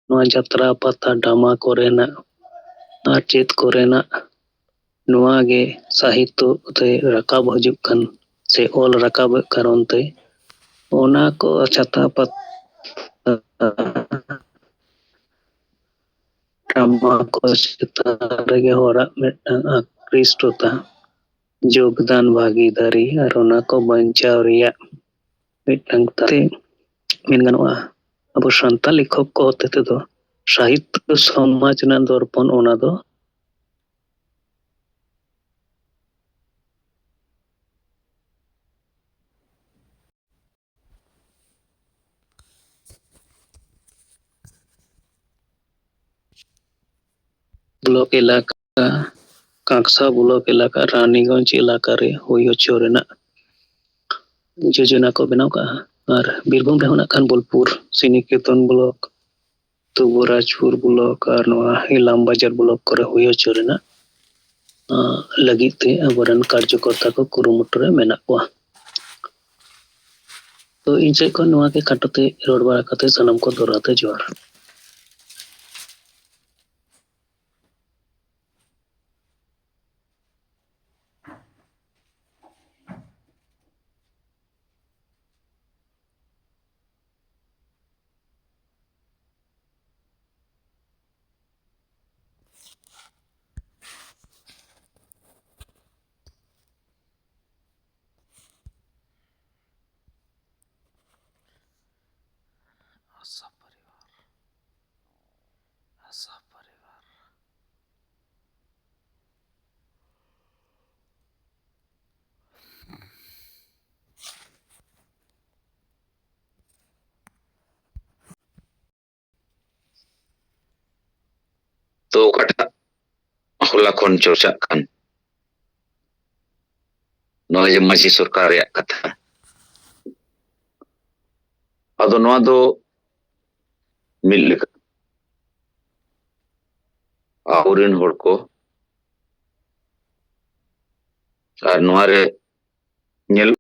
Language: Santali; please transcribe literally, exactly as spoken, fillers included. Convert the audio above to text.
ᱱᱚᱣᱟ ᱡᱟᱛᱨᱟ, ᱯᱟᱛᱟ, ᱰᱨᱟᱢᱟ ᱠᱚᱨᱮᱱᱟᱜ ᱟᱨ ᱪᱮᱫ ᱠᱚᱨᱮᱱᱟᱜ ᱱᱚᱣᱟ ᱜᱮ ᱥᱟᱦᱤᱛᱛᱚ ᱛᱮ ᱨᱟᱠᱟᱵ ᱦᱤᱡᱩᱜ ᱠᱟᱱ ᱥᱮ ᱚᱞ ᱨᱟᱠᱟᱵᱮᱫ ᱠᱟᱨᱚᱱ ᱛᱮ ᱚᱱᱟ ᱠᱚ ᱪᱷᱟᱛᱟ ᱯᱟᱛᱟ ᱰᱨᱟᱢᱟ ᱠᱚ ᱪᱮᱛᱟᱱ ᱨᱮᱜᱮ ᱦᱚᱲᱟᱜ ᱢᱤᱫᱴᱟᱝ ᱟᱠᱨᱤᱥᱴᱚᱛᱟ, ᱡᱳᱜᱽᱫᱟᱱ, ᱵᱷᱟᱹᱜᱤᱫᱟᱨᱤ ᱟᱨ ᱚᱱᱟ ᱠᱚ ᱵᱟᱧᱪᱟᱣ ᱨᱮᱭᱟᱜ ᱢᱤᱫᱴᱟᱝ ᱛᱟᱨᱮ ᱢᱮᱱ ᱜᱟᱱᱚᱜᱼᱟ᱾ ᱟᱵᱚ ᱥᱟᱱᱛᱟᱲ ᱞᱮᱠᱷᱚᱠ ᱠᱚ ᱦᱚᱛᱮ ᱛᱮᱫᱚ ᱥᱟᱦᱤᱛᱛᱚ ᱥᱚᱢᱟᱡᱽ ᱨᱮᱱᱟᱜ ᱫᱚᱨᱯᱚᱱ ᱚᱱᱟ ᱫᱚ ᱵᱞᱚᱠ ᱮᱞᱟᱠᱟ, ᱠᱟᱸᱠᱥᱟ ᱵᱞᱚᱠ ᱮᱞᱟᱠᱟ, ᱨᱟᱱᱤᱜᱚᱸᱡᱽ ᱮᱞᱟᱠᱟ ᱨᱮ ᱦᱩᱭ ᱦᱚᱪᱚ ᱨᱮᱱᱟᱜ ᱡᱳᱡᱚᱱᱟ ᱠᱚ ᱵᱮᱱᱟᱣ ᱠᱟᱜᱼᱟ᱾ ᱟᱨ ᱵᱤᱨᱵᱷᱩᱢ ᱨᱮᱦᱚᱸ ᱱᱟᱜ ᱠᱷᱟᱱ ᱵᱳᱞᱯᱩᱨ, ᱥᱨᱤᱱᱤᱠᱮᱛᱚᱱ ᱵᱞᱚᱠ, ᱛᱩᱵᱩᱨᱟᱡᱽᱯᱩᱨ ᱵᱞᱚᱠ ᱟᱨ ᱱᱚᱣᱟ ᱤᱞᱟᱢ ᱵᱟᱡᱟᱨ ᱵᱞᱚᱠ ᱠᱚᱨᱮ ᱦᱩᱭ ᱦᱚᱪᱚ ᱨᱮᱱᱟᱜ, ᱟᱸ, ᱞᱟᱹᱜᱤᱫ ᱛᱮ ᱟᱵᱚᱨᱮᱱ ᱠᱟᱨᱡᱚᱠᱚᱨᱛᱟ ᱠᱚ ᱠᱩᱨᱩᱢᱩᱴᱩ ᱨᱮ ᱢᱮᱱᱟᱜ ᱠᱚᱣᱟ᱾ ᱛᱚ, ᱤᱧ ᱥᱮᱫ ᱠᱷᱚᱱ ᱱᱚᱣᱟ ᱜᱮ ᱠᱷᱟᱴᱚ ᱛᱮ ᱨᱚᱲ ᱵᱟᱲᱟ ᱠᱟᱛᱮ ᱥᱟᱱᱟᱢ ᱠᱚ ᱫᱚᱦᱲᱟ ᱛᱮ ᱡᱚᱦᱟᱨ᱾ ᱟᱥᱟ ᱯᱚᱨᱤᱵᱟᱨ, ᱟᱥᱟ ᱯᱚᱨᱤᱵᱟᱨ᱾ ᱛᱚ ᱚᱠᱟᱴᱟᱜ ᱦᱚᱞᱟ ᱠᱷᱚᱱ ᱪᱚᱨᱪᱟᱜ ᱠᱟᱱ, ᱱᱚᱜᱼᱚᱭ ᱡᱮ ᱢᱟᱹᱡᱷᱤ ᱥᱚᱨᱠᱟᱨ ᱨᱮᱭᱟᱜ ᱠᱟᱛᱷᱟ, ᱟᱫᱚ ᱱᱚᱣᱟ ᱫᱚ ᱢᱤᱫ ᱞᱮᱠᱟ ᱟᱵᱚᱨᱮᱱ ᱦᱚᱲ ᱠᱚ ᱟᱨ ᱱᱚᱣᱟ ᱨᱮ ᱧᱮᱞ